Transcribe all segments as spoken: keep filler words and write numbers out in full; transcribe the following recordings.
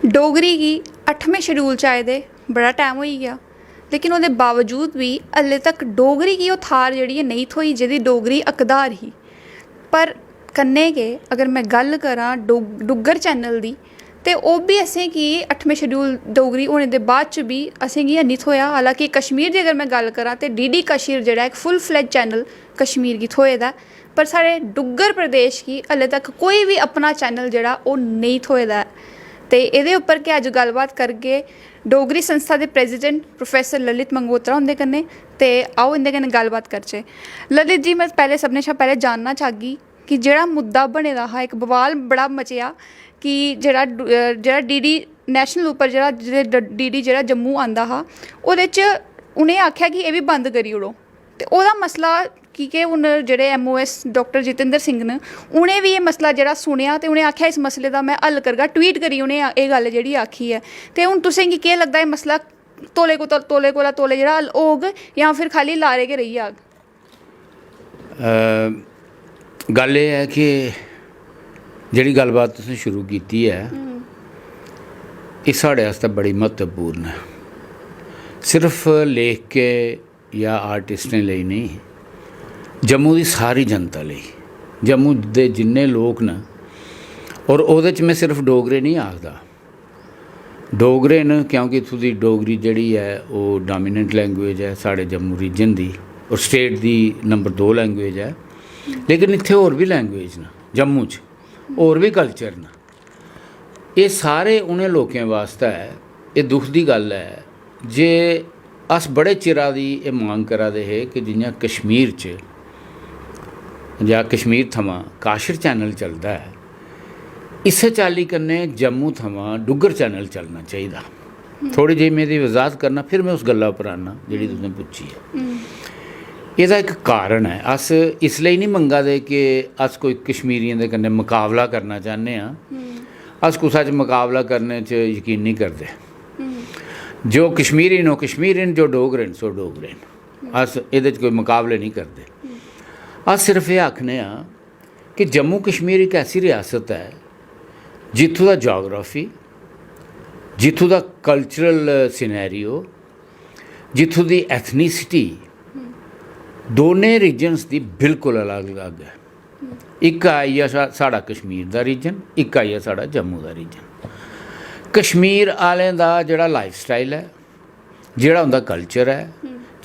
डोगरी गी अठमें शड्यूल च आए दे बड़ा टैम होई गेआ, लेकिन ओह्दे बावजूद बी हल्ले तक डोगरी गी ओह् थाह्र जेह्ड़ी ऐ नेईं थ्होई जेह्दी डोगरी हकदार ही। पर कन्नै गै अगर में गल्ल करां डुग-, डुग्गर चैनल दी, ते ओह् बी असेंगी अठमें शड्यूल डोगरी होने दे बाद च बी असेंगी हैन्नी थ्होएआ। हालांकि कश्मीर दी अगर में गल्ल करां ते डीडी कश्मीर जेह्ड़ा इक फुल फ्लैज चैनल कश्मीर गी थ्होए दा ऐ, पर साढ़े डुग्गर प्रदेश गी हल्ले तक कोई बी अपना चैनल जेह्ड़ा ओह् नेईं थ्होए दा ऐ। ते एह्दे उप्पर गै अज्ज गल्लबात करगे डोगरी संस्था दे प्रेसिडेंट प्रोफेसर ललित मंगोत्रा हुंदे कन्नै। ते आओ इं'दे कन्नै गल्लबात करचै। ललित जी, में पैह्लें, सभनें शा पैह्लें जानना चाह्गी कि जेह्ड़ा मुद्दा बने दा हा, इक बवाल बड़ा मचेआ कि जेह्ड़ा डु-, अ, जेह्ड़ा डीडी नेशनल उप्पर जेह्ड़ा, जेह्ड़ा डीडी जेह्ड़ा जम्मू आंदा हा, ओह्दे च उ'नें आखेआ कि एह् बी बंद करी ओड़ो। ते ओह्दा मसला, की के हून जेह्ड़े एमओएस डाक्टर जितेंद्र सिंह न, उ'नें बी एह् मसला जेह्ड़ा सुनेआ ते उ'नें आखेआ इस मसले दा में हल करगा, ट्वीट करी उ'नें एह् गल्ल जेह्ड़ी आखी ऐ। ते हून तुसें गी केह् लगदा एह् मसला तौले कोला, तौले कोला तौले जेह्ड़ा हल होग जां फिर खाल्ली लारे गै रेही जाग? अ, गल्ल एह् ऐ कि जेह्ड़ी गल्लबात तुसें शुरू कीती ऐ, एह् साढ़े आस्तै बड़ी म्हत्तवपूर्ण ऐ। सिर्फ लेखकें जां आर्टिस्टें लेई नेईं, जम्मू दी सारी जनता लेई, जम्मू दे जिन्ने लोक न, और ओह्दे च में सिर्फ डोगरे नेईं आखदा, डोगरे न, क्योंकि इत्थूं दी डोगरी जेह्ड़ी ऐ, ओह् डामिनेंट लैंग्वेज ऐ साढ़े जम्मू रीजन दी, और स्टेट दी नंबर दो लैंग्वेज ऐ। लेकिन इत्थै होर बी लैंग्वेज न जम्मू च, होर बी कल्चर न। एह् सारे उ'नें लोकें बास्तै एह् दुख दी गल्ल ऐ जे अस बड़े चिरा दी एह् मंग करा दे हे कि जि'यां कश्मीर च जां कश्मीर थमां काशर चैनल चलदा ऐ, इस्सै चाल्ली कन्नै जम्मू थमां डुग्गर चैनल चलना चाहिदा। थोह्ड़ी जेही में एह्दी वजाहत करना, फिर में उस गल्ला उप्पर आना जेह्ड़ी तुसें पुच्छी ऐ। एह्दा इक कारण ऐ, अस इसलेई निं मंगा दे कि अस कोई कश्मीरियें दे कन्नै मकाबला करना चाह्न्ने आं। अस कुसै च मकाबला करने च यकीन निं करदे। जो कश्मीरी न, ओह् कश्मीरी न, जो डोगरे न, सो डोगरे न। अस एह्दे च कोई मकाबले निं करदे। अस सिर्फ एह् आखने आं कि जम्मू कश्मीर इक ऐसी रियासत ऐ जित्थूं दा जाग्राफी, जित्थूं दा कल्चरल सिनेरियो, जित्थूं दी एथनीसिटी, दोनें रीजन्स दी बिल्कुल अलग-अलग ऐ। इक आई गेआ सा-, साढ़ा कश्मीर दा रीजन, इक आई गेआ साढ़ा जम्मू दा रीजन। कश्मीर आह्लें दा जेह्ड़ा लाइफस्टाइल ऐ, जेह्ड़ा उं'दा कल्चर ऐ,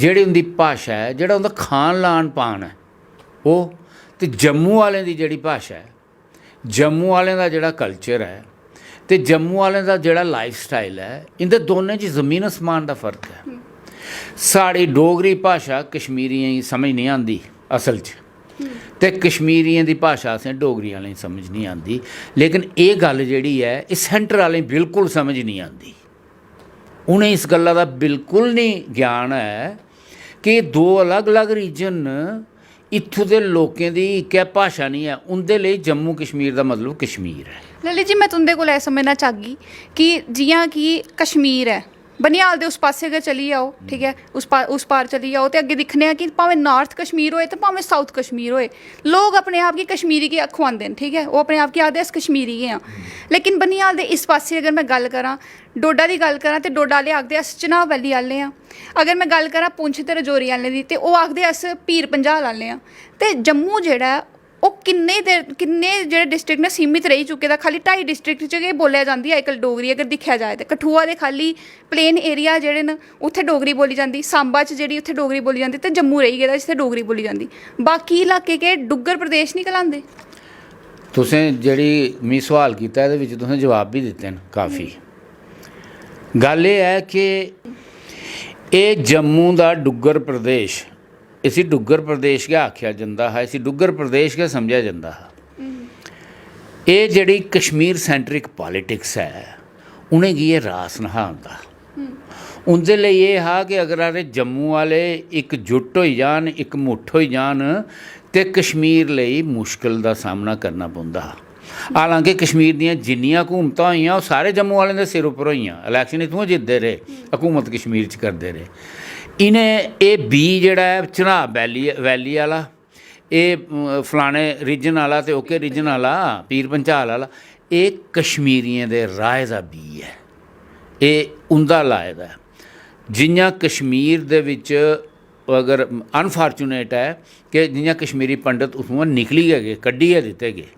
जेह्ड़ी उं'दी भाशा ऐ, जेह्ड़ा उं'दा खान लान पान ऐ, ओह् ते जम्मू आह्लें दी जेह्ड़ी भाशा ऐ, जम्मू आह्लें दा जेह्ड़ा कल्चर ऐ ते जम्मू आह्लें दा जेह्ड़ा लाइफस्टाइल ऐ, इं'दे दोनें च जमीन असमान दा फर्क ऐ। साढ़ी डोगरी भाशा कश्मीरियें गी समझ निं आंदी असल च, ते कश्मीरियें दी भाशा असें डोगरी आह्लें गी समझ निं आंदी। लेकिन एह् गल्ल जेह्ड़ी ऐ, एह् सैंटर आह्लें गी बिल्कुल समझ निं आंदी। उ'नें इस गल्ला दा बिल्कुल निं ज्ञान ऐ कि दो अलग-अलग रीजन न, इत्थूं दे लोकें दी इक्कै भाशा निं ऐ, उं'दे लेई जम्मू कश्मीर दा मतलब कश्मीर ऐ। ललित जी, में तुं'दे कोला एह् समझना चाह्गी कि जि'यां कि कश्मीर ऐ, बनिहाल दे उस पासै गै चली जाओ, ठीक ऐ, उस पा-, उस पार चली जाओ ते अग्गें दिक्खने आं कि भामें नार्थ कश्मीर होए ते भामें साउथ कश्मीर होए, लोक अपने आप गी कश्मीरी गै अखोआंदे न, ठीक ऐ, ओह् अपने आप गी आखदे अस कश्मीरी गै आं। लेकिन बनिहाल दे इस पासै अगर में गल्ल करां, डोडा दी गल्ल करां ते डोडा आह्ले आखदे अस चन्हां वैली आह्ले आं। अगर में गल्ल करां पुंछ ते रजौरी आह्लें दी ते ओह् आखदे अस पीर पंजाल आह्ले आं। ते जम्मू जेह्ड़ा ऐ ओह् किन्ने दे, किन्ने जेह्ड़े डिस्ट्रिक्ट न सीमित रेही चुके दा, खाल्ली ढाई डिस्ट्रिक्ट च गै बोल्लेआ जंदी ऐ अज्जकल डोगरी। अगर दिक्खेआ जाए ते कठुआ दे खाल्ली प्लेन एरिया जेह्ड़े न उत्थै डोगरी बोल्ली जंदी, सांबा च जेह्ड़ी उत्थै डोगरी बोल्ली जंदी ते जम्मू रेही गेदा जित्थै डोगरी बोल्ली जंदी। बाकी इलाके केह् डुग्गर प्रदेश निं कहलांदे? तुसें जेह्ड़ी मी सोआल कीता एह्दे बिच तुसें जवाब बी दित्ते न काफी। गल्ल एह् ऐ कि एह् जम्मू दा डुग्गर प्रदेश, इसी डुग्गर प्रदेश गै आखेआ जंदा हा, इसी डुग्गर प्रदेश गै समझेआ जंदा हा। एह् जेह्ड़ी कश्मीर सैंट्रिक पॉलिटिक्स ऐ, उ'नेंगी एह् रास नहा आंदा। उं'दे लेई एह् हा कि अगर हारे जम्मू आह्ले इकजुट होई जान, इकमुट्ठ होई जान, ते कश्मीर लेई मुश्कल दा सामना करना पौंदा हा। हालांकि कश्मीर दियां जिन्नियां हुकूमतां होइयां, ओह् सारे जम्मू आह्लें दे सिर उप्पर होइयां। इलैक्शन इत्थुआं जितदे रेह्, हुकूमत कश्मीर च करदे रेह्। इ'नें एह् बीऽ जेह्ड़ा ऐ चन्हां वैली, वैली आह्ला, एह्, अम, फलाने रीजन आह्ला ते ओह्के रीजन आह्ला, पीर पंचाल आह्ला, एह् कश्मीरियें दे राहे दा बीऽ ऐ, एह् उं'दा लाए दा ऐ। जि'यां कश्मीर दे बिच अगर अनफार्चुनेट ऐ कि जि'यां कश्मीरी पंडत उत्थुआं निकली गै गे, कड्ढी गै दित्ते गे।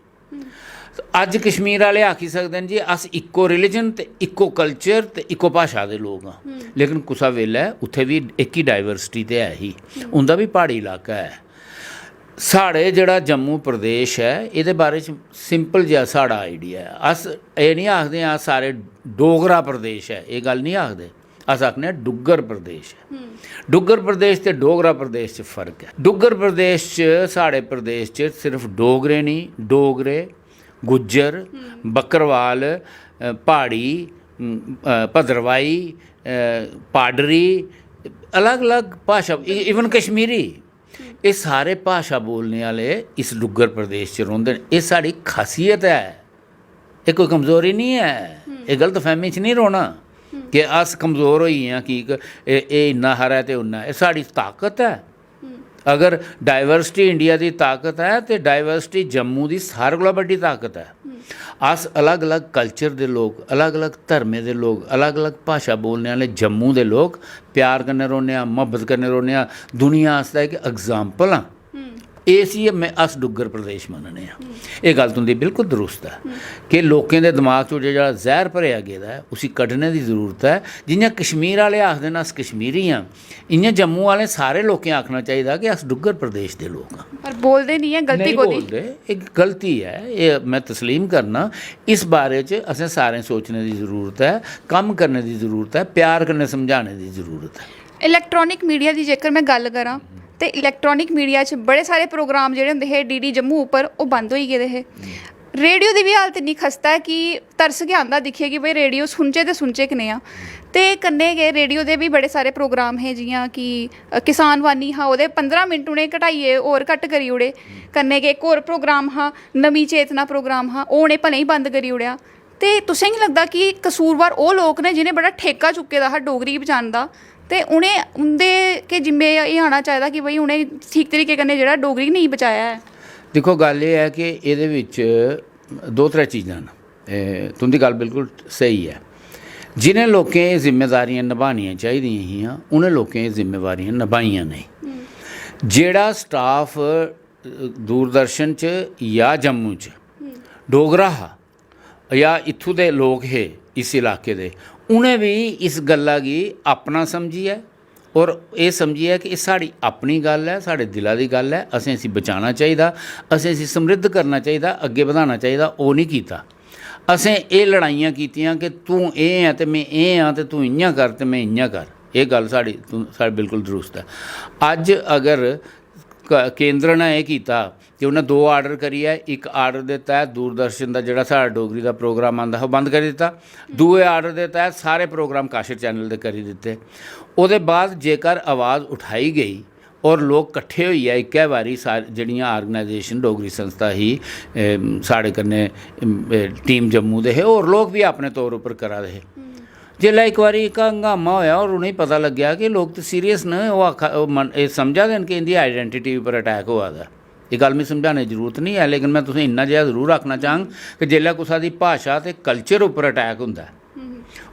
ते अज्ज कश्मीर आह्ले आखी सकदे न जी अस इक्को रिलीजन ते इक्को कल्चर ते इक्को भाशा दे लोक आं, लेकिन कुसै बेल्लै उत्थै बी इक ही डाइवर्सिटी ते है ही। उं'दा बी प्हाड़ी इलाका ऐ। साढ़े जेह्ड़ा जम्मू प्रदेश ऐ, एह्दे बारे च सिंपल जेहा साढ़ा आइडिया ऐ। अस एह् निं आखदे आं सारे डोगरा प्रदेश ऐ, एह् गल्ल निं आखदे। अस आखने आं डुग्गर प्रदेश ऐ। डुग्गर प्रदेश ते डोगरा प्रदेश च फर्क ऐ। डुग्गर प्रदेश च, साढ़े प्रदेश च सिर्फ डोगरे निं, डोगरे, गुज्जर, बक्करवाल, अ, प्हाड़ी, अम, अ, भद्रवाही, अ, पाडरी, अलग-अलग भाशा, इ-, इवन कश्मीरी, एह् सारे भाशा बोलने आह्ले इस डुग्गर प्रदेश च रौंह्दे न। एह् साढ़ी खासियत ऐ, एह् कोई कमजोरी निं ऐ। एह् गलतफैह्मी च निं रौह्ना कि अस कमजोर होई गे आं, की क-, एह्, एह् इन्ना हारा ऐ ते उन्ना ऐ। एह् साढ़ी ताकत ऐ। अगर डाइवर्सिटी इंडिया दी ताकत ऐ ते डाइवर्सिटी जम्मू दी सारें कोला बड्डी ताकत ऐ। अस अलग-अलग कल्चर दे लोक, अलग-अलग धर्में दे लोक, अलग-अलग भाशा बोलने आह्ले जम्मू दे लोक प्यार कन्नै रौह्ने आं, मुहब्बत कन्नै रौह्ने आं, दुनिया आस्तै इक एग्जाम्पल आं। इसी में, अस डुग्गर प्रदेश मन्नने आं। एह् गल्ल तुं'दी बिल्कुल दरुस्त ऐ कि लोकें दे दमाग च ओह् जेह्ड़ा जैह्र भरेआ गेदा ऐ, उसी कड्ढने दी जरूरत ऐ। जि'यां कश्मीर आह्ले आखदे न, "अस कश्मीरी आं", इ'यां जम्मू आह्लें सारे लोकें आखना चाहिदा कि अस डुग्गर प्रदेश दे लोक आं। पर बोलदे निं ऐ, गलती नेईं कोह्दी? बोलदे, एह् गलती ऐ, एह् में तस्लीम करना। इस बारे च असें सारें सोचने दी जरूरत ऐ, कम्म करने दी जरूरत ऐ, प्यार कन्नै समझाने दी जरूरत ऐ। इलैक्ट्रॉनिक मीडिया दी जेकर में गल्ल करां ते इलैक्ट्रॉनिक मीडिया च बड़े सारे प्रोग्राम जेह्ड़े होंदे हे डीडी जम्मू उप्पर, ओह् बंद होई गेदे हे। रेडियो दी बी हालत इन्नी खस्ता ऐ कि तरस गै आंदा दिक्खियै कि भई रेडियो सुनचै ते सुनचै कनेहा। ते कन्नै गै रेडियो दे बी बड़े सारे प्रोग्राम हे, जि'यां कि, अ, किसान वाणी हा, ओह्दे पंदरां मिंट उ'नें घटाइयै होर घट्ट करी ओड़े। कन्नै गै इक होर प्रोग्राम हा, नमीं चेतना प्रोग्राम हा, ओह् उ'नें भलेआं गै बंद करी ओड़ेआ। ते तुसें गी लगदा कि कसूरवार ओह् लोक न जि'नें बड़ा ठेका चुक्के दा हा डोगरी गी बचाने दा, ते उ'नें, उं'दे गै जिम्मे एह् आना चाहिदा कि भई उ'नें ठीक तरीके कन्नै जेह्ड़ा डोगरी गी नेईं बचाया ऐ? दिक्खो, गल्ल एह् ऐ कि एह्दे बिच दो त्रै चीजां न। एह् तुं'दी गल्ल बिल्कुल स्हेई ऐ। जि'नें लोकें एह् जिम्मेदारियां नभानियां चाहिदियां हियां, उ'नें लोकें एह् जिम्मेवारियां नभाइयां नेईं। जेह्ड़ा स्टाफ, अ, दूरदर्शन च जां जम्मू च डोगरा हा, जां इत्थूं दे लोक हे इस इलाके दे, उ'नें बी इस गल्ला गी अपना समझियै और एह् समझियै कि एह् साढ़ी अपनी गल्ल ऐ, साढ़े दिला दी गल्ल ऐ, असें इसी बचाना चाहिदा, असें इसी समृद्ध करना चाहिदा, अग्गें बधाना चाहिदा, ओह् निं कीता। असें एह् लड़ाइयां कीतियां कि तूं एह् ऐ ते में एह् आं ते तूं इ'यां कर ते में इ'यां कर। एह् गल्ल साढ़ी, तूं, साढ़ी बिल्कुल दरुस्त ऐ। अज्ज अगर क-, केंद्र ने एह् कीता कि उ'नें दो आर्डर करियै, इक आर्डर दे तैह्त दूरदर्शन दा जेह्ड़ा साढ़ा डोगरी दा प्रोग्राम आंदा हा, ओह् बंद करी दित्ता। दूए आर्डर दे तैह्त सारे प्रोग्राम काशर चैनल दे करी दित्ते। ओह्दे बाद जेकर आवाज़ उठाई गेई और लोक कट्ठे होइयै इक्कै बारी सार-, जेह्ड़ियां आर्गेनाइजेशन, डोगरी संस्था ही, ए, साढ़े कन्नै, ए, टीम जम्मू दे हे, होर लोक बी अपने तौर उप्पर करा दे हे। जिसलै इक बारी इक हंगामा होएआ और उ'नेंगी पता लग्गेआ कि लोक ते सीरियस न, ओह् आखा, ओह् मन-, एह् समझा दे न कि इं'दी आइडेंटिटी उप्पर अटैक होआ दा ऐ। एह् गल्ल मिगी समझाने दी जरूरत निं ऐ, लेकिन में तुसें इन्ना जेहा जरूर आखना चाह्ङ कि जेल्लै कुसै दी भाशा ते कल्चर उप्पर अटैक होंदा ऐ,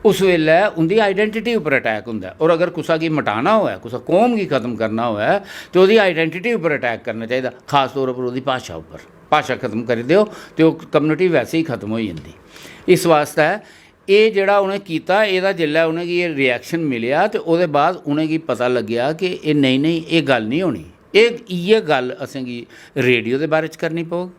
उस बेल्लै उं'दी आइडेंटिटी उप्पर अटैक होंदा ऐ। और अगर कुसै गी मटाना होऐ, कुसै कौम गी खत्म करना होऐ, ते ओह्दी आइडेंटिटी उप्पर अटैक करना चाहिदा, खास तौर उप्पर ओह्दी भाशा उप्पर। भाशा खत्म करी देओ ते ओह् कम्युनिटी वैसे ही खत्म होई जंदी। इस वास्तै एह् जेह्ड़ा उ'नें कीता, एह्दा जेल्लै उ'नेंगी एह् रिएक्शन मिलेआ ते ओह्दे बाद उ'नेंगी पता लग्गेआ कि एह् नेईं, नेईं, एह् गल्ल निं होनी। एह्, इ'यै गल्ल असेंगी रेडियो दे बारे च करनी पौग।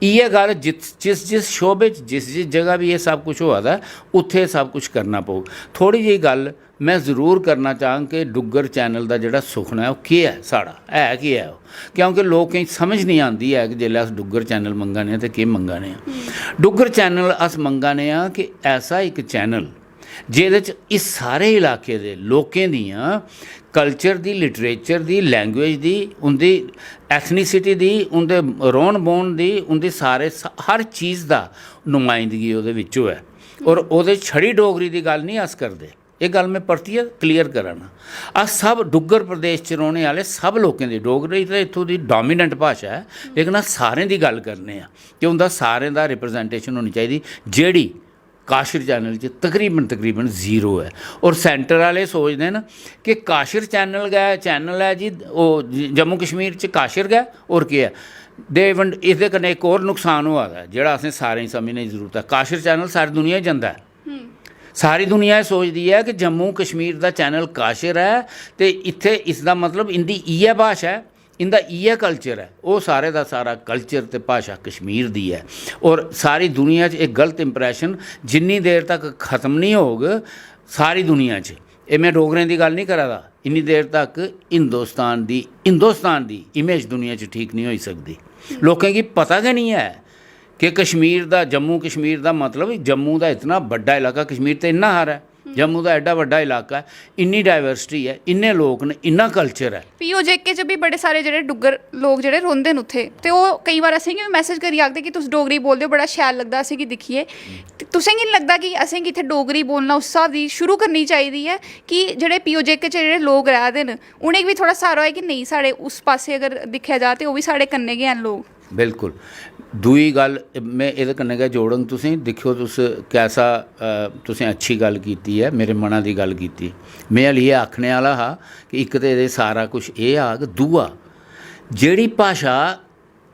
इ'यै गल्ल जिस, जिस, जिस शोबे च, जिस, जिस जगह बी एह् सब कुछ होआ दा ऐ, उत्थै एह् सब कुछ करना पौग। थोह्ड़ी जेही गल्ल में जरूर करना चाह्ङ कि डुग्गर चैनल दा जेह्ड़ा सुखना ऐ, ओह् केह् ऐ साढ़ा, है केह् ऐ ओह्? क्योंकि लोकें गी समझ निं आंदी ऐ कि जेल्लै अस डुग्गर चैनल मंगा ने आं ते केह् मंगा ने आं। डुग्गर चैनल अस मंगा ने आं कि ऐसा इक चैनल जेह्दे च इस सारे इलाके दे लोकें दियां कल्चर दी, लिटरेचर दी, लैंग्वेज दी, उं'दी एथनीसिटी दी, उं'दे रौह्न बौह्न दी, उं'दी सारे स-, हर चीज़ दा नुमाइंदगी ओह्दे बिच्च होऐ। और ओह्दे च छड़ी डोगरी दी गल्ल निं अस करदे, एह् गल्ल में परतियै क्लियर करा ना। अस सब डुग्गर प्रदेश च रौह्ने आह्ले सब लोकें दी, डोगरी ते इत्थूं दी डामिनेंट भाशा ऐ, लेकिन अस सारें दी गल्ल करने आं कि उं'दा सारें दा रिप्रजेंटेशन होनी चाहिदी, जेह्ड़ी काशिर चैनल च तकरीबन, तकरीबन जीरो ऐ। और सेंटर आह्ले सोचदे न कि काशिर चैनल गै चैनल ऐ जी, ओह् ज-, जम्मू कश्मीर च काशिर गै, और केह् ऐ? दे इवन एह्दे कन्नै इक होर नुकसान होआ दा ऐ, जेह्ड़ा असें सारें गी समझने दी जरूरत ऐ। काशिर चैनल सारी दुनिया च जंदा ऐ। सारी दुनिया एह् सोचदी ऐ कि जम्मू कश्मीर दा चैनल काशिर ऐ, ते इत्थै इसदा मतलब इं'दी इ'यै भाशा ऐ, इं'दा इ'यै कल्चर ऐ। ओह् सारे दा सारा कल्चर ते भाशा कश्मीर दी ऐ। और सारी दुनिया च एह् गलत इंप्रेशन जिन्नी देर तक खत्म निं होग, सारी दुनिया च, एह् में डोगरें दी गल्ल निं करा दा, इन्नी देर तक हिंदुस्तान दी, हिंदुस्तान दी इमेज दुनिया च ठीक निं होई सकदी। लोकें गी पता गै निं ऐ कि कश्मीर दा, जम्मू कश्मीर दा मतलब, जम्मू दा इतना बड्डा इलाका, कश्मीर ते इन्ना हारा ऐ, जम्मू दा एड्डा बड्डा इलाका ऐ, इन्नी डाइवर्सिटी ऐ, इन्ने लोक न, इन्ना कल्चर ऐ। पीओजेके च बी बड़े सारे जेह्ड़े डुग्गर लोक जेह्ड़े रौंह्दे न उत्थै, ते ओह् केईं बार असेंगी बी मैसेज करियै आखदे कि तुस डोगरी बोलदे ओ, बड़ा शैल लगदा असेंगी दिक्खियै। ते तुसेंगी निं लगदा कि असेंगी इत्थै डोगरी बोलना उस स्हाब दी शुरू करनी चाहिदी ऐ कि जेह्ड़े पीओजेके च जेह्ड़े लोक रैह्दे न, उ'नेंगी बी थोह्ड़ा स्हारा होए कि नेईं, साढ़े उस पासै अगर दिक्खेआ जा ते ओह् बी साढ़े कन्नै गै हैन लोक? बिल्कुल। दूई गल्ल में एह्दे कन्नै गै जोड़ङ, तुसें दिक्खेओ, तुस कैसा, अ, तुसें अच्छी गल्ल कीती ऐ, मेरे मना दी गल्ल कीती। में हल्ली एह् आखने आह्ला हा कि इक ते एह्दे सारा कुछ एह् आग, दूआ जेह्ड़ी भाशा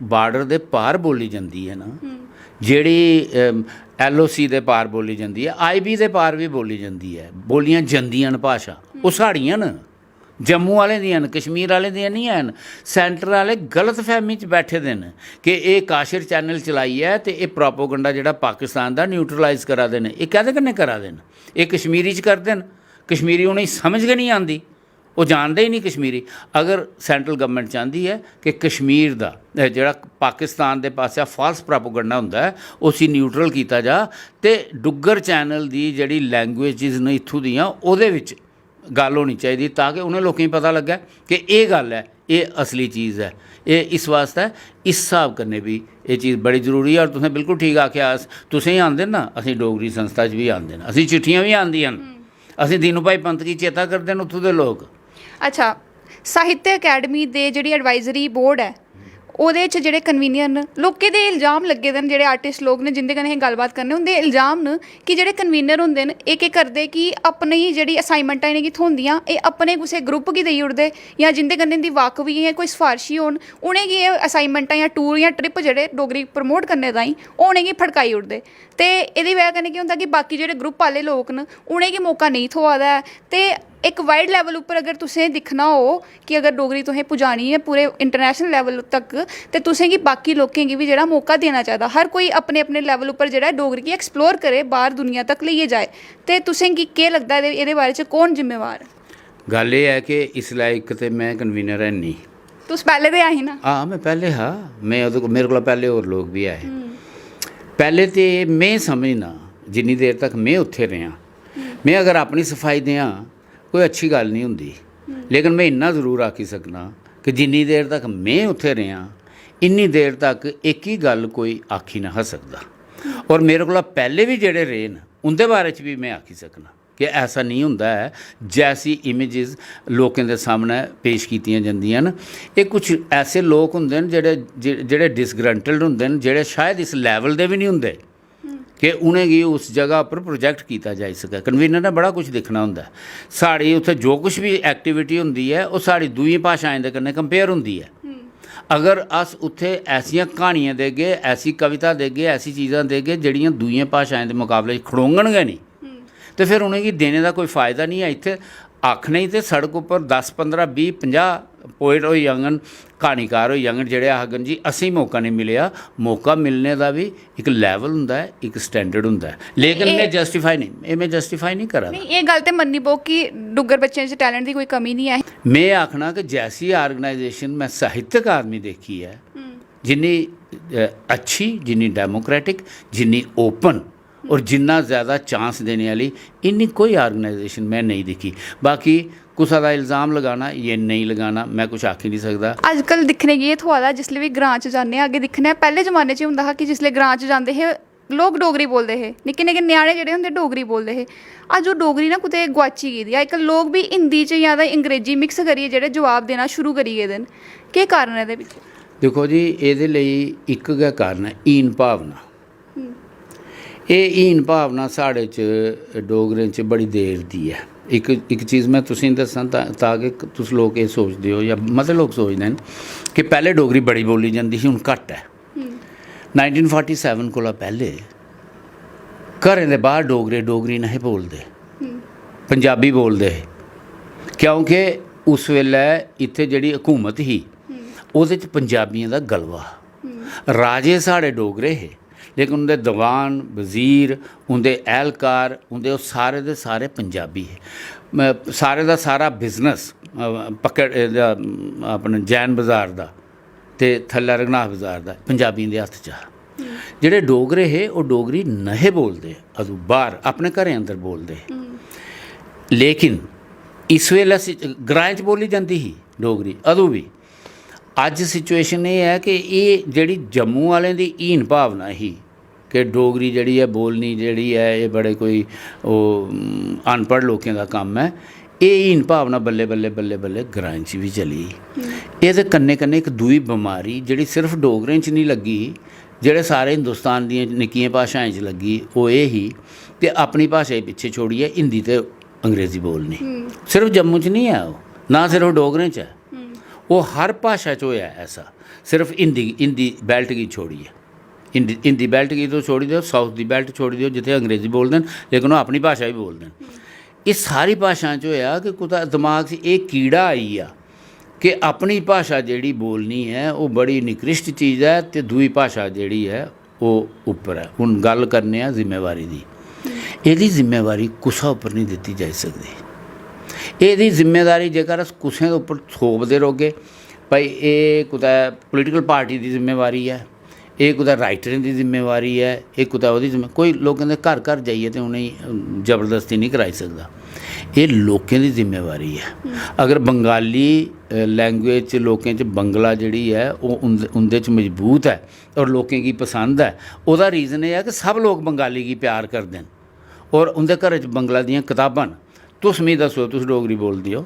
बार्डर दे पार बोली जंदी ऐ ना, जेह्ड़ी एलओसी दे पार बोली जंदी ऐ, आईबी दे पार बी बोली जंदी ऐ, बोलियां जंदियां न भाशा, ओह् साढ़ियां न, जम्मू आह्लें दियां न, कश्मीर आह्लें दियां निं हैन। सेंटर आह्ले गलत फैह्मी च बैठे दे न कि एह् काशिर चैनल चलाइयै ते एह् प्रोपोगंडा जेह्ड़ा पाकिस्तान दा न्यूट्रलाइज करा दे न। एह् कैह्दे कन्नै करा दे न? एह् कश्मीरी च करदे न। कश्मीरी उ'नेंगी समझ गै निं आंदी, ओह् जानदे ही निं कश्मीरी। अगर सेंट्रल गवर्नमेंट चांह्दी ऐ कि कश्मीर दा, एह् जेह्ड़ा पाकिस्तान दे पासेआ फाल्स प्रोपोगंडा होंदा ऐ, उसी न्यूट्रल कीता जा ते डुग्गर चैनल दी जेह्ड़ी लैंग्वेजिस न इत्थूं दियां, ओह्दे बिच गल्ल होनी चाहिदी, ताकि उ'नें लोकें गी पता लग्गै कि एह् गल्ल ऐ, एह् असली चीज़ ऐ। एह् इस बास्तै, इस स्हाब कन्नै बी एह् चीज़ बड़ी जरूरी ऐ। और तुसें बिल्कुल ठीक आखेआ, अस, तुसें गी आंदे न ना, असें डोगरी संस्था च बी आंदे न, असें चिट्ठियां बी आंदियां न, असें दीनू भाई पंत गी चेता करदे न उत्थूं दे लोक। अच्छा, साहित्य अकैडमी दे जेह्ड़ी एडवाइजरी बोर्ड ऐ, ओह्दे च जेह्ड़े कन्वीनियर न, लोकें दे इल्जाम लग्गे दे न, जेह्ड़े आर्टिस्ट लोक न जिं'दे कन्नै असें गल्लबात करने, उं'दे इल्जाम न कि जेह्ड़े कन्वीनर होंदे न, एह् केह् करदे कि अपनी जेह्ड़ी असाइनमेंटां इ'नेंगी थ्होंदियां, एह् अपने कुसै ग्रुप गी देई ओड़दे, जां जिं'दे कन्नै इं'दी वाकफी ऐ, कोई सफारशी होन, उ'नेंगी एह् असाइनमेंटां जां टूर जां ट्रिप जेह्ड़े डोगरी प्रमोट करने ताईं, ओह् उ'नेंगी फड़काई ओड़दे। ते एह्दी बजह कन्नै केह् होंदा कि बाकी जेह्ड़े ग्रुप आह्ले लोक न, उ'नेंगी मौका नेईं थ्होआ दा ऐ। ते इक वाइड लेवल उप्पर अगर तुसें दिक्खना हो कि अगर डोगरी तुसें पुजानी ऐ पूरे इंटरनेशनल लेवल तक, ते तुसें गी बाकी लोकें गी बी जेह्ड़ा मौका देना चाहिदा। हर कोई अपने अपने लेवल उप्पर जेह्ड़ा ऐ डोगरी गी एक्सप्लोर करे, बाह्र दुनिया तक लेइयै जाए। ते तुसें गी केह् लगदा ऐ एह्दे, एह्दे बारे च कौन जिम्मेवार ऐ? गल्ल एह् ऐ कि इसलै इक ते में कन्वीनर है निं। तुस पैह्ले ते ऐ हे ना? हां, में पैह्ले हा। में ओह्दे को-, मेरे कोला पैह्ले होर लोक बी ऐ हे। पैह्ले ते में समझना, जिन्नी देर तक में उत्थै रेहा, में अगर अपनी सफाई देआं, कोई अच्छी गल्ल निं होंदी। लेकिन में इन्ना जरूर आखी सकना कि जिन्नी देर तक में उत्थै रेहा, इन्नी देर तक इक ही गल्ल कोई आखी नेहा सकदा। और मेरे कोला पैह्ले बी जेह्ड़े रेह् न, उं'दे बारे च बी में आखी सकना कि ऐसा नेईं होंदा ऐ। जैसी इमेजेस लोकें दे सामनै पेश कीतियां जंदियां न, एह् कुछ ऐसे लोक होंदे न जेह्ड़े, जे-, जेह्ड़े डिसग्रंटल्ड होंदे न, जेह्ड़े शायद इस लेवल दे बी निं होंदे कि उ'नेंगी उस जगह पर प्रोजेक्ट कीता जाई सकै। कन्वीनर ने बड़ा कुछ दिक्खना होंदा ऐ। साढ़ी उत्थै जो कुछ बी एक्टिविटी होंदी ऐ, ओह् साढ़ी दूइयें भाशाएं दे कन्नै कंपेयर होंदी ऐ। अगर अस उत्थै ऐसियां क्हानियां देगे, ऐसी कविता देगे, ऐसी चीज़ां देगे जेह्ड़ियां दूइयें भाशाएं दे मकाबले च खड़ोङन गै निं, ते फिर उ'नेंगी देने दा कोई फायदा निं ऐ। इत्थै आखने गी ते सड़क उप्पर दस, पंदरां, बीह्, पंजाह् पोएट होई जाङन, क्हानीकार होई जाङन, जेह्ड़े आखङन, "जी, असेंगी मौका नेईं मिलेआ।" मौका मिलने दा बी इक लेवल होंदा ऐ, इक स्टैंडर्ड होंदा ऐ। लेकिन एह् में जस्टिफाई नेईं, एह् में जस्टिफाई नेईं करा दा। नेईं, एह् गल्ल ते मन्ननी पौग कि डुग्गर बच्चें च टैलेंट दी कोई कमी निं ऐ। में आखना कि जैसी आर्गेनाइजेशन में साहित्यक आदमी देखी ऐ, जिन्नी, अ, अच्छी, जिन्नी डेमोक्रेटिक, जिन्नी ओपन और जिन्ना ज़्यादा चांस देने आह्ली, इन्नी कोई आर्गेनाइजेशन में नेईं दिक्खी। बाकी कुसै दा इल्जाम लगाना जां नेईं लगाना, में कुछ आखी निं सकदा। अजकल दिक्खने गी एह् थ्होआ दा, जिसलै बी ग्रां च जन्ने आं, अग्गें दिक्खने आं, पैह्ले जमाने च एह् होंदा हा कि जिसलै ग्रां च जंदे हे, लोक डोगरी बोलदे हे, निक्के निक्के ञ्याणे जेह्ड़े होंदे डोगरी बोलदे हे। अज्ज ओह् डोगरी ना कुतै गुआची गेदी ऐ। अज्जकल लोक बी हिंदी च जां ते अंग्रेजी मिक्स करियै जेह्ड़े जवाब देना शुरू करी गेदे न। केह् कारण ऐ एह्दे पिच्छें? दिक्खो जी, एह्दे लेई इक गै कारण ऐ, हीन भावना। एह् हीन भावना साढ़े च, डोगरें च बड़ी देर दी ऐ। इक इक चीज़ में तुसेंगी दस्सां तां तां कि तुस लोक एह् सोचदे ओ जां मते लोक सोचदे न कि पैह्लें डोगरी बड़ी बोली जंदी ही, हून घट्ट ऐ। नाइनटीन फोर्टी सैवन कोला पैह्लें घरें दे बाह्र डोगरे डोगरी नेहे बोलदे, पंजाबी बोलदे हे, क्योंकि उस बेल्लै इत्थै जेह्ड़ी हकूमत ही ओह्दे च पंजाबियें दा गलबा हा। राजे साढ़े डोगरे हे, लेकिन उं'दे दीवान, वजीर, उं'दे ऐह्लकार, उं'दे ओह् सारे दे सारे पंजाबी हे। म- सारे दा सारा बिजनेस पकड़ एह्दा, अपने जैन बजार दा ते थल्लै रघुनाथ बजार दा पंजाबियें दे हत्थ च हा। जेह्ड़े डोगरे हे ओह् डोगरी नेहे बोलदे, अदूं बाह्र अपने घरें अंदर बोलदे हे। लेकिन इस बेल्लै सि- ग्राएं च बोली जंदी ही डोगरी अदूं बी। अज्ज सिचुएशन एह् ऐ कि एह् जेह्ड़ी जम्मू आह्लें दी हीन भावना ही कि डोगरी जेह्ड़ी ऐ बोलनी जेह्ड़ी ऐ, एह् बड़े कोई ओह् अनपढ़ लोकें दा कम्म ऐ। एह् हीन भावना बल्लें बल्लें बल्लें बल्लें ग्राएं च बी चली। एह्दे कन्नै कन्नै इक दूई बमारी जेह्ड़ी सिर्फ डोगरें च निं लग्गी, जेह्ड़े सारे हिंदुस्तान दियें निक्कियें भाशाएं च लग्गी, ओह् एह् ही कि अपनी भाशा गी पिच्छें छोड़ियै हिंदी ते अंग्रेजी बोलनी। सिर्फ जम्मू च निं ऐ ओह्, ना सिर्फ डोगरें च ऐ, ओह् हर भाशा च होआ ऐ ऐसा। सिर्फ हिंदी हिंदी बेल्ट गी छोड़ियै, हिंदी हिंदी बेल्ट गी तुस छोड़ी देओ, साउथ दी बेल्ट छोड़ी देओ जित्थै अंग्रेजी बोलदे न, लेकिन ओह् अपनी भाशा बी बोलदे न। एह् सारी भाशां च होआ कि कुतै दमाग च एह् कीड़ा आई गेआ कि अपनी भाशा जेह्ड़ी बोलनी ऐ ओह् बड़ी निकृश्ट चीज ऐ ते दूई भाशा जेह्ड़ी ऐ ओह् उप्पर ऐ। हून गल्ल करने आं जिम्मेवारी दी। एह्दी जिम्मेवारी कुसै उप्पर निं दित्ती जाई सकदी। एह्दी जिम्मेदारी जेकर अस कुसै दे उप्पर थोपदे रौह्गे, भाई एह् कुतै पोलिटिकल पार्टी दी जिम्मेवारी ऐ, एह् कुतै राइटरें दी जिम्मेवारी ऐ, एह् कुतै ओह्दी जिम्मे कोई लोकें दे घर घर जाइयै ते उ'नेंगी जबरदस्ती निं कराई सकदा। एह् लोकें दी जिम्मेवारी ऐ। अगर बंगाली लैंग्वेज च लोकें च बंगला जेह्ड़ी ऐ ओह् उं'दे उं'दे च मजबूत ऐ और लोकें गी पसंद ऐ, ओह्दा रीज़न एह् ऐ कि सब लोक बंगाली गी प्यार करदे न और उं'दे घरै च बंगला दियां कताबां न। तुस मिगी दस्सो, तुस डोगरी बोलदे ओ,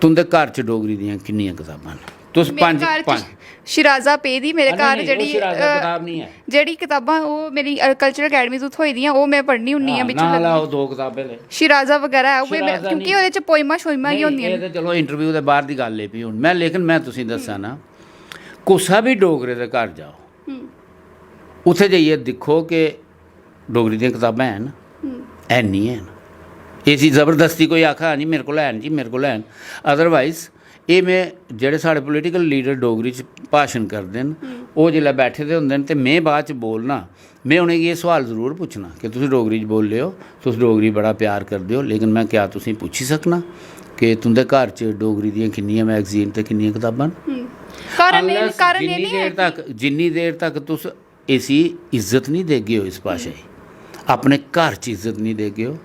तुं'दे घर च डोगरी दियां किन्नियां कताबां न? तुस मेरे पंज घर च पंज शिराजा पेदी मेरे हां, घर नेईं, जेह्ड़ी ओह् शिराजा अ, कताब निं ऐ। जेह्ड़ी कताबां ओह् मेरी कल्चरल अकैडमी तू थ्होई दियां, ओह् में पढ़नी होन्नी आं हां, बिच्चों नांऽ लग्गी। लैओ दो कताबें दे। शिराजा बगैरा ऐ, ओह् में- शिराजा क्योंकि नेईं। ओह्दे च पोइमां शोइमां गै नेईं, होंदियां एह् न। ते चलो इंटरव्यू दे बाहर दी गल्ल है भी। हून में लेकिन में तुसेंगी दस्सां ना, कुसा बी डोगरे दे घर जाओ, उत्थे जाइयै दिक्खो कि डोगरी दियां कताबां हैन, हैन निं हैन। इसी जबरदस्ती कोई आखा, "हां जी मेरे कोल हैन जी, मेरे कोल हैन।" अदरवाइज एह् में जेह्ड़े साढ़े पोलिटिकल लीडर डोगरी च भाशन करदे न, ओह् जिसलै बैठे दे होंदे न ते में बाद च बोलना, में उ'नेंगी एह् सोआल जरूर पुच्छना कि तुस डोगरी च बोलदे ओ, तुस डोगरी बड़ा प्यार करदे ओ, लेकिन में क्या तुसेंगी पुच्छी सकना कि तुं'दे घर च डोगरी दियां किन्नियां मैगजीन ते किन्नियां कताबां न? कारण एह् Unless कारण एह् जिन्नी निं ऐ देर तक जिन्नी देर तक तुस इसी इज्जत नहीं देगे ओ इस भाशा गी, अपने घर च इज्जत नहीं देगे ओ,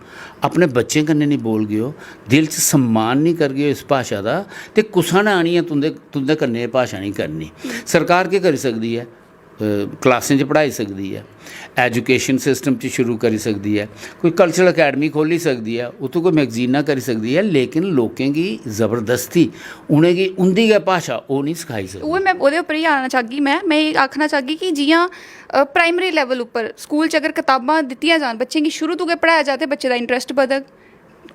अपने बच्चें कन्नै नहीं बोलगे ओ, दिल च सम्मान नहीं करगे ओ इस भाशा दा, ते कुसै ने आनियै तुं'दे तुं'दे कन्नै एह् भाशा नहीं करनी। सरकार केह् करी सकदी ऐ? अ, क्लासें च पढ़ाई सकदी ऐ, एजुकेशन सिस्टम च शुरू करी सकदी ऐ, कोई कल्चरल अकैडमी खोह्ल्ली सकदी ऐ, उत्थूं कोई मैगजीनां करी सकदी ऐ, लेकिन लोकें गी जबरदस्ती उ'नेंगी उं'दी गै भाशा ओह् निं सखाई सकदी। उ'ऐ में ओह्दे उप्पर ही आना चाह्गी। में में एह् आखना चाह्गी कि जि'यां प्राइमरी लेवल उप्पर स्कूल च अगर कताबां दित्तियां जान, बच्चें गी शुरू तू गै पढ़ाया जा ते बच्चे दा इंटरस्ट बधग।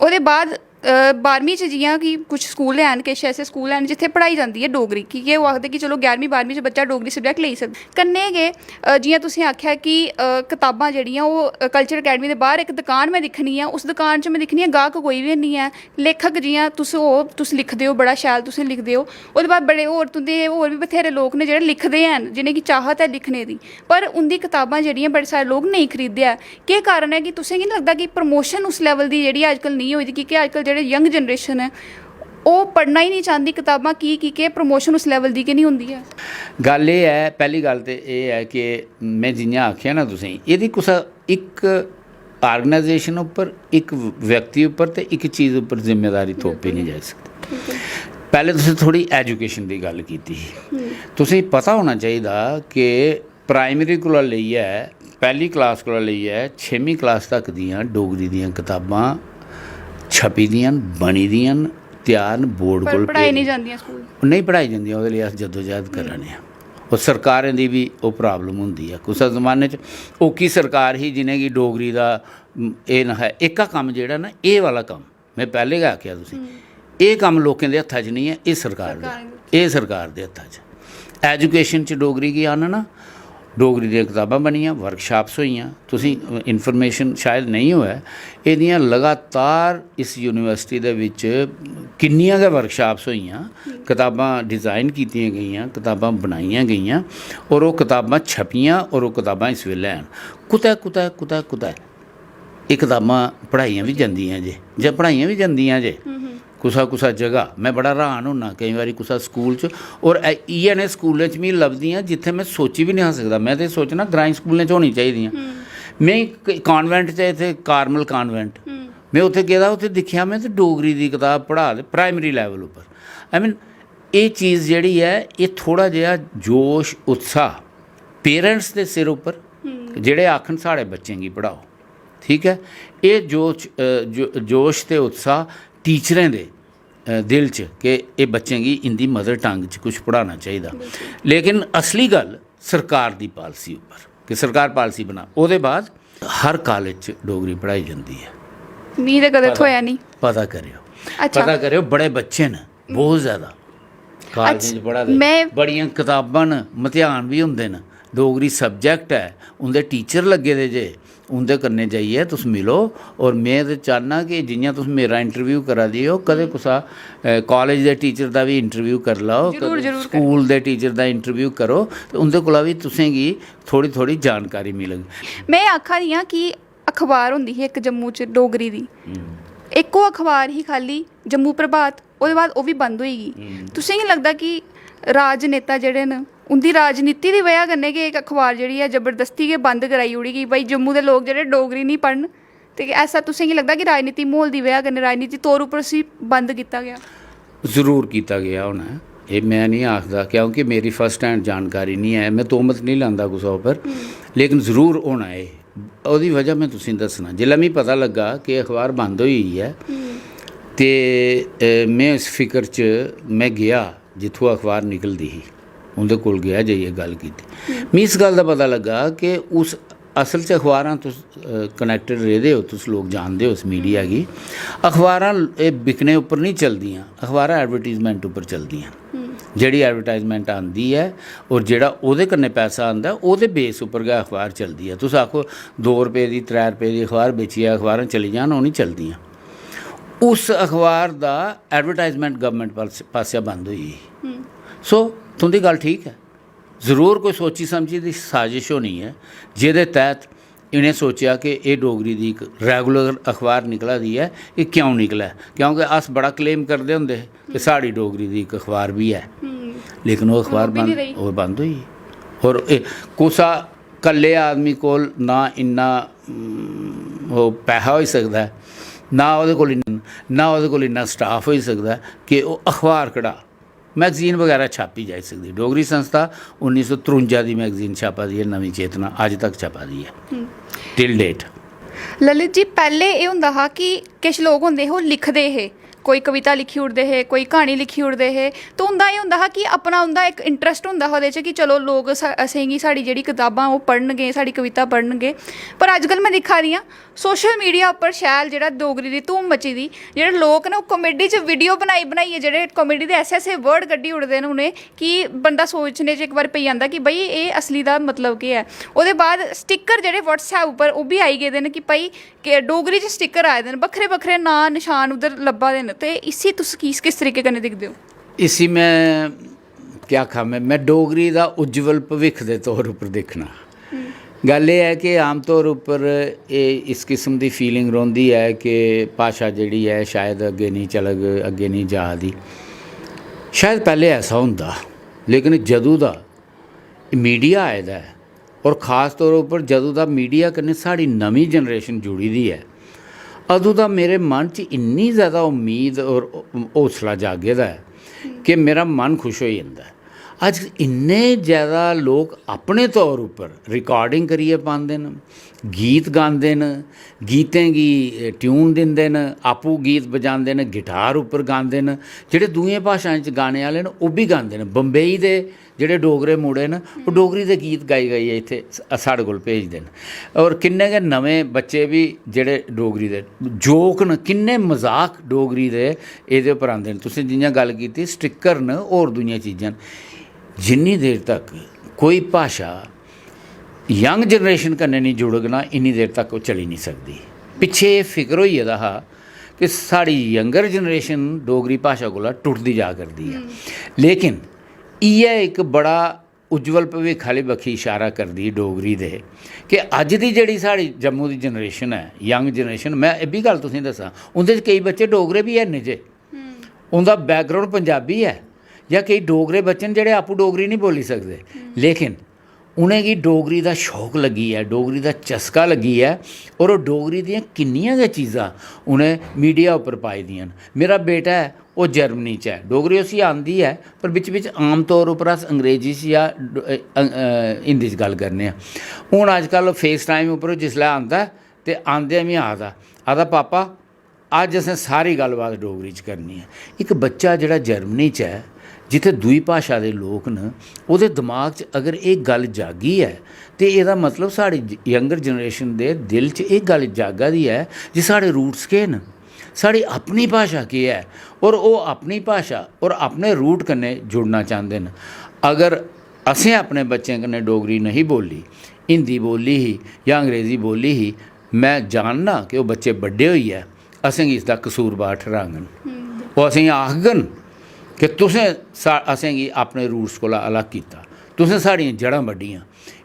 ओह्दे बाद अ, बारहमीं च जि'यां कि कुछ स्कूल हैन, किश ऐसे स्कूल हैन जित्थै पढ़ाई जंदी ऐ डोगरी, की के ओह् आखदे कि चलो ग्यारहमीं बारहमीं च बच्चा डोगरी सब्जैक्ट लेई सकदा। कन्नै गै अ, जि'यां तुसें आखेआ कि अ, कताबां जेह्ड़ियां ओह् कल्चर अकैडमी दे बाह्र इक दकान में दिक्खनी आं, उस दकान च में दिक्खनी आं गाह्क कोई बी हैन्नी ऐ। लेखक जि'यां तुस ओ, तुस लिखदे ओ, बड़ा शैल तुस लिखदे ओ। ओह्दे बाद बड़े होर तुं'दे होर बी बथ्हेरे लोक न जेह्ड़े लिखदे हैन, जि'नेंगी चाहत ऐ लिखने दी, पर उं'दी कताबां जेह्ड़ियां बड़े सारे लोक नेईं खरीददे ऐ। केह् कारण ऐ कि तुसें गी निं लगदा कि प्रमोशन उस लेवल दी जेह्ड़ी अजकल नेईं होई दी, की के अजकल जेह्ड़े यंग जनरेशन ऐ ओह् पढ़ना ही निं चांह्दी कताबां, की की के प्रमोशन उस लेवल दी गै निं होंदी ऐ? गल्ल एह् ऐ, पैह्ली गल्ल ते एह् ऐ कि में जि'यां आखेआ ना तुसेंगी, एह्दी कुसै इक आर्गेनाइजेशन उप्पर, इक व्यक्ति उप्पर ते इक चीज उप्पर जिम्मेदारी थोपी निं जाई सकदी। पैह्लें तुसें थोह्ड़ी एजुकेशन दी गल्ल कीती ही। तुसेंगी पता होना चाहिदा कि प्राइमरी कोला लेइयै पैह्ली क्लास कोला लेइयै छेमीं क्लास तक दियां डोगरी दियां कताबां छपी दियां न, बनी दियां न, त्यार न, बोर्ड पर कोल पढ़ाई पेदियां। नहीं जांदियां स्कूल। नेईं पढ़ाई जंदियां, ओह्दे लेई अस जद्दोजहद करा ने आं। ओह् सरकारें दी बी ओह् प्रॉब्लम होंदी ऐ। कुसै जमाने च ओह्की सरकार ही जिनेंगी डोगरी दा, म, एह् नेहा एह्का कम्म जेह्ड़ा ना, एह् वाला कम्म में पैह्लें गै आखेआ तुसें, एह् कम्म लोकें दे हत्था च निं ऐ, एह् सरकार दे, सरकारें दे। एह् सरकार दे हत्था च। एजुकेशन च डोगरी गी आह्नना, डोगरी दियां कताबां बनियां, वर्कशाप्स होइयां, तुसें इंफॉर्मेशन शायद नेईं होऐ, एह्दियां लगातार इस यूनिवर्सिटी दे बिच किन्नियां गै वर्कशाप्स होइयां, कताबां डिज़ाइन कीतियां गेइयां, कताबां बनाइयां गेइयां, और ओह् कताबां छपियां, और ओह् कताबां इस बेल्लै हैन। कुतै कुतै कुतै कुतै एह् कताबां पढ़ाइयां बी जंदियां जे, जां पढ़ाइयां बी जंदियां जे कुसै कुसै जगह। में बड़ा र्हान होन्ना केईं बारी कुसै स्कूल च, और इ'यै नेह् स्कूलें च मिगी लभदियां जित्थै में सोची बी नेईं हा सकदा। में ते सोचना ग्राईं स्कूलें च होनी चाहिदियां। में इक कान्वेंट च, इत्थै कार्मल कान्वेंट, में उत्थै गेदा, उत्थै दिक्खेआ में ते डोगरी दी कताब पढ़ा दे प्राइमरी लेवल उप्पर। आई मीन, एह् चीज़ जेह्ड़ी ऐ, एह् थोह्ड़ा जेहा जोश, उत्साह पेरेंट्स दे सिर उप्पर, जेह्ड़े आखन साढ़े बच्चें गी पढ़ाओ, ठीक ऐ, एह् जोश, अ, जो-, जोश ते उत्साह टीचरें दे, अ, दिल च कि एह् बच्चें गी इंदी मदर टंग च कुछ पढ़ाना चाहिदा। लेकिन असली गल्ल सरकार दी पालिसी उप्पर, कि सरकार पालिसी बना, ओह्दे बाद हर कालेज च डोगरी पढ़ाई जंदी ऐ। मी ते कदें थ्होया निं। पता करेओ, अच्छा। पता करेओ, बड़े बच्चे न, बहुत ज़्यादा कालेजें च पढ़ा दे। में बड़ियां कताबां न, मतेहान बी होंदे न, डोगरी सब्जैक्ट ऐ, उं'दे टीचर लग्गे दे जे, उं'दे कन्नै जाइयै तुस मिलो। और में ते चाह्न्नां कि जि'यां तुस मेरा इंटरव्यू करा दे ओ, कदें कुसै, अ, कालेज दे टीचर दा बी इंटरव्यू करी लैओ, जरूर, जरूर स्कूल दे टीचर दा इंटरव्यू करो, ते उं'दे कोला बी तुसें गी थोह्ड़ी थोह्ड़ी जानकारी मिलग। में आखा दी आं कि अखबार होंदी ही इक जम्मू च डोगरी दी, इक ओह् अखबार ही खाल्ली जम्मू प्रभात, ओह्दे बाद ओह् बी बंद होई गेई। तुसें गी लगदा कि राजनेता जेह्ड़े न, उं'दी राजनीति दी बजह कन्नै गै इक अखबार जेह्ड़ी ऐ, जबरदस्ती गै बंद कराई ओड़ी कि भाई, जम्मू दे लोक जेह्ड़े डोगरी निं पढ़न? ते ऐसा तुसें गी लगदा कि राजनीति म्हौल दी बजह कन्नै, राजनीति तौर उप्पर उसी बंद कीता गेआ? जरूर कीता गेआ होना ऐ, एह् में निं आखदा, क्योंकि मेरी फर्स्ट हैंड जानकारी निं ऐ, में तोमत निं लांदा कुसै उप्पर, लेकिन जरूर होना ऐ। ओह्दी बजह में तुसें गी दस्सना। जिसलै मिगी पता लग्गा कि अखबार बंद होई गेई ऐ, ते, अ, में इस फिकर च में गेआ जित्थुं अखबार निकलदी ही, उं'दे कोल गेआ, जाइयै गल्ल कीती। मिगी इस गल्ल दा पता लग्गा कि उस, असल च अखबारां, तुस कनैक्टेड रेह्दे ओ, तुस लोक जानदे ओ इस मीडिया गी, अखबारां एह् बिकने उप्पर निं चलदियां, अखबारां एडवर्टीजमैंट उप्पर चलदियां। जेह्ड़ी एडवर्टाइजमैंट आंदी ऐ और जेह्ड़ा ओह्दे कन्नै पैसा आंदा ऐ, ओह्दे बेस उप्पर गै अखबार चलदी ऐ। तुस आखो, दो रपेऽ दी, त्रै रपेऽ दी अखबार बेचियै अखबारां चली जान, ओह् निं चलदियां। उस अखबार दा एडवर्टाइजमैंट गवर्नमेंट पास-, पासेआ बंद होई गेई। सो, तुं'दी गल्ल ठीक ऐ, जरूर कोई सोची समझी दी साजिश होनी ऐ, जेह्दे तैह्त इ'नें सोचेआ कि एह् डोगरी दी इक रेगुलर अखबार निकला दी ऐ, एह् क्यों निकलै? क्योंकि अस बड़ा क्लेम करदे होंदे हे कि साढ़ी डोगरी दी इक अखबार बी ऐ, लेकिन ओह् अखबार ओह् बी निं बंद, रेही। ओह् बंद होई गेई। और एह् कुसा कल्ले आदमी कोल ना इन्ना, उम, ओह् पैहा होई सकदा ऐ, ना ओह्दे कोल इन्ना, ना ओह्दे कोल इन्ना स्टाफ होई सकदा ऐ कि ओह् अखबार कढा। मैगजीन बगैरा छापी जाई सकदी। डोगरी संस्था उन्नी सौ त्रुंजा दी मैगजीन छापा दी ऐ, नमीं चेतना, अज्ज तक छपा दी ऐ, टिल डेट। ललित जी, पैह्ले एह् होंदा हा कि किश लोक होंदे हे, ओह् लिखदे हे, कोई कविता लिखी ओड़दे हे, कोई क्हानी लिखी ओड़दे हे, ते उं'दा एह् होंदा हा कि अपना उं'दा इक इंटरस्ट होंदा हा ओह्दे च कि चलो, लोक सा-, असेंगी, साढ़ी जेह्ड़ी कताबां, ओह् पढ़न गे, साढ़ी कविता पढ़न गे। पर अज्जकल में दिक्खा दी आं, सोशल मीडिया उप्पर शैल जेह्ड़ा डोगरी दी धूम मची दी, जेह्ड़े लोक न, ओह् कॉमेडी च वीडियो बनाई बनाइयै, जेह्ड़े कॉमेडी दे ऐसे ऐसे वर्ड कड्ढी ओड़दे न उ'नें, कि बंदा सोचने च इक बार पेई जंदा कि भाई, एह् असली दा मतलब केह् ऐ। ओह्दे बाद स्टिकर जेह्ड़े WhatsApp उप्पर, ओह् बी आई गेदे न कि भाई, के डोगरी च स्टिकर आए दे न, बक्खरे बक्खरे नांऽ नशान उद्धर लब्भा दे न, ते इसी तुस किस, किस तरीके कन्नै दिखदे ओ? इसी में केह् आखां, में, में डोगरी दा उज्जवल भविक्ख दे तौर उप्पर दिक्खना। गल्ल एह् ऐ कि आमतौर उप्पर एह् इस किस्म दी फीलिंग रौंह्दी ऐ कि भाशा जेह्ड़ी ऐ, शायद अग्गें निं चलग, अग्गें निं जा दी। शायद पैह्लें ऐसा होंदा, लेकिन जदूं दा मीडिया आए दा ऐ, और खास तौर उप्पर जदूं दा मीडिया कन्नै साढ़ी नमीं जनरेशन जुड़ी दी ऐ, अदूं दा मेरे मन च इन्नी ज़्यादा उम्मीद और हौसला जागे दा ऐ कि मेरा मन खुश होई जंदा ऐ। अज्ज इन्ने ज्यादा लोक अपने तौर उप्पर recording करियै पांदे न, गीत गांदे न, गीतें गी ट्यून दिंदे न, आपूं गीत बजांदे न, गिटार उप्पर गांदे न। जेह्ड़े दूइयें भाशाएं च गाने आह्ले न, ओह् बी गांदे न। बम्बई दे जेह्ड़े डोगरे मुड़े न, ओह् डोगरी दे गीत गाई गाइयै इत्थै स-, साढ़े कोल भेजदे न। और किन्ने गै नमें बच्चे बी जेह्ड़े डोगरी दे जोक न, किन्ने मजाक डोगरी दे एह्दे उप्पर आंदे न। तुसें जि'यां गल्ल कीती, स्टिकर न, होर दूइयां चीजां न। जिन्नी देर तक कोई भाशा यंग जनरेशन कन्नै निं जुड़ग ना, इन्नी देर तक ओह् चली निं सकदी। पिच्छे एह् फिकर होई गेदा हा कि साढ़ी यंगर जनरेशन डोगरी भाशा कोला टुटदी जा करदी ऐ। लेकिन इ'यै इक बड़ा उज्जवल भविक्ख आह्ली बक्खी इशारा करदी डोगरी दे, कि अज्ज दी जेह्ड़ी साढ़ी जम्मू दी जनरेशन ऐ, यंग जनरेशन, में एह् बी गल्ल तुसेंगी दस्सां, उं'दे च केई बच्चे डोगरे बी हैन जे, उं'दा बैकग्राउंड पंजाबी ऐ, जां केई डोगरे बच्चे न जेह्ड़े आपूं डोगरी निं बोल्ली सकदे, लेकिन उ'नेंगी डोगरी दा शौक लग्गी ऐ, डोगरी दा चस्का लग्गी ऐ, और ओह् डोगरी दियां किन्नियां गै चीजां उ'नें मीडिया उप्पर पाई दियां न। मेरा बेटा ऐ, ओह् जर्मनी च ऐ, डोगरी उसी आंदी ऐ, पर बिच बिच आम तौर उप्पर अस अंग्रेजी च जां ड-, अ, अ, हिंदी च गल्ल करने आं। हून अजकल फेस टाइम उप्पर जिसलै आंदा ऐ, ते आंदे मी आखदा, आखदा, "पापा, अज्ज असें सारी गल्लबात डोगरी च करनी ऐ।" इक बच्चा जेह्ड़ा जर्मनी च ऐ, जित्थै दूई भाशा दे लोक न, ओह्दे दमाग च अगर एह् गल्ल जागी ऐ, ते एह्दा मतलब साढ़ी ज-, यंगर जनरेशन दे दिल च एह् गल्ल जागा दी ऐ जे साढ़े रूट्स केह् न, साढ़ी अपनी भाशा केह् ऐ, और ओह् अपनी भाशा और अपने रूट कन्नै जुड़ना चांह्दे न। अगर असें अपने बच्चें कन्नै डोगरी नेईं बोल्ली, हिंदी बोल्ली ही जां अंग्रेजी बोल्ली ही, में जानना कि ओह् बच्चे बड्डे होइयै असेंगी इसदा कसूरवार ठर्हाङन। ओह् असेंगी आखङन कि तुसें सा-, असेंगी अपने रूट्स कोला अलग कीता, तुसें साढ़ियां जड़ां बड्ढियां।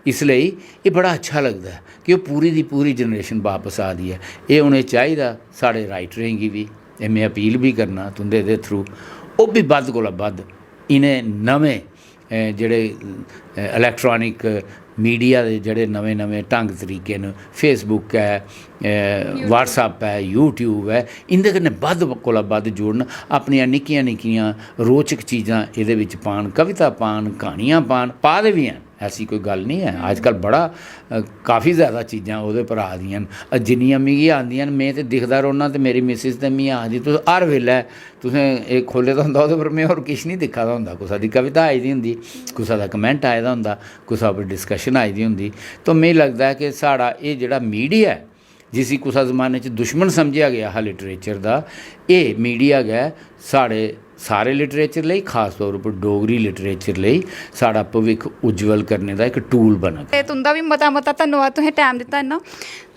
इसलेई एह् बड़ा अच्छा लगदा ऐ कि ओह् पूरी दी पूरी जनरेशन बापस आ दी ऐ। एह् उ'नें चाहिदा, साढ़े राइटरें गी बी, एह् में अपील बी करना तुं'दे एह्दे थ्रू, ओह् बी बद्ध कोला बद्ध इ'नें नमें, अ, जेह्ड़े, अ, इलैक्ट्रॉनिक मीडिया दे जेह्ड़े नमें-नमें ढंग तरीके न, Facebook ऐ, अ, YouTube। WhatsApp ऐ, YouTube ऐ, इं'दे कन्नै बद्ध कोला बद्ध जुड़न, अपनियां निक्कियां-निक्कियां रोचक चीजां एह्दे बिच पान, कविता पान, क्हानियां पान, पा दे बी हैन, ऐसी कोई गल्ल निं ऐ। अजकल बड़ा, अ, काफी जैदा चीजां ओह्दे पर आ दियां न। अ, जिन्नियां मिगी आंदियां न, में ते दिखदा रौह्न्ना, ते मेरी मिसिस ते मिगी आखदी, "तुस हर बेल्लै तुसें एह् खोह्ल्ले दा होंदा, ओह्दे पर में होर किश निं दिक्खा दा होंदा।" कुसै दी कविता आई दी होंदी, कुसै दा कमैंट आए दा होंदा, कुसै पर डिस्कशन आई दी होंदी। तो मिगी लगदा ऐ कि साढ़ा एह् जेह्ड़ा मीडिया ऐ, जिसी कुसै जमाने च दुश्मन समझेआ गेआ हा लिटरेचर दा, एह् मीडिया गै साढ़े सारे लिटरेचर लेई, खास तौर उप्पर डोगरी लिटरेचर लेई, साढ़ा भविक्ख उज्जवल करने दा इक टूल बनग। ते तुं'दा बी मता मता धन्नवाद, तुसें टैम दित्ता इन्ना।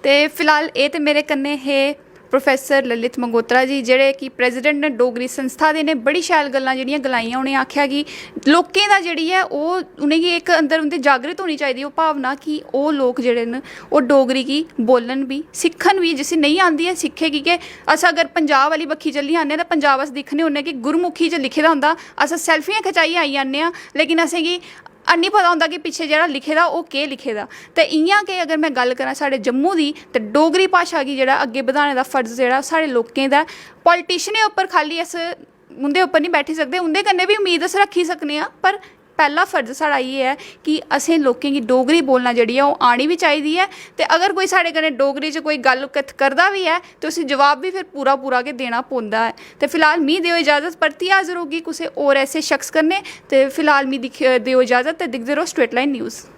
ते फिलहाल एह् ते मेरे कन्नै हे प्रोफेसर ललित मंगोत्रा जी, जेह्ड़े कि प्रेसिडेंट न डोगरी संस्था दे। इ'नें बड़ी शैल गल्लां जेह्ड़ियां गलाइयां। उ'नें आखेआ कि लोकें दा जेह्ड़ी ऐ, ओह्, उ'नेंगी इक अंदर उं'दे जागृत होनी चाहिदी ओह् भावना कि ओह् लोक जेह्ड़े न, ओह् डोगरी गी बोलन बी, सिक्खन बी। जिसी नेईं आंदी ऐ, सिक्खे, की के अस अगर पंजाब आह्ली बक्खी चली जन्ने आं, ते पंजाब अस दिक्खने होन्ने कि गुरमुखी च लिखे दा होंदा, अस सेल्फियां खचाइयै आई जन्ने आं, लेकिन असेंगी हैन्नी पता होंदा कि पिच्छें जेह्ड़ा लिखे दा, ओह् केह् लिखे दा। ते इ'यां गै अगर में गल्ल करां साढ़े जम्मू दी, ते डोगरी भाशा गी जेह्ड़ा अग्गें बधाने दा फर्ज जेह्ड़ा साढ़े लोकें दा ऐ। पॉलिटिशियनें उप्पर खाल्ली अस उं'दे उप्पर निं बैठी सकदे, उं'दे कन्नै बी उम्मीद अस रक्खी सकने आं, पर पैह्ला फर्ज साढ़ा इ'यै ऐ कि असें लोकें गी डोगरी बोलना जेह्ड़ी ऐ, ओह् आनी बी चाहिदी ऐ। ते अगर कोई साढ़े कन्नै डोगरी च कोई गल्ल कत्थ करदा बी ऐ, ते उसी जवाब बी फिर पूरा पूरा गै देना पौंदा ऐ। ते फिलहाल मी देओ इजाज़त, परतियै हाजर होगी कुसै होर ऐसे शख्स कन्नै। ते फिलहाल मी दिक्ख-, देओ इजाज़त ते दिखदे र'वो स्ट्रेट लाइन न्यूज़।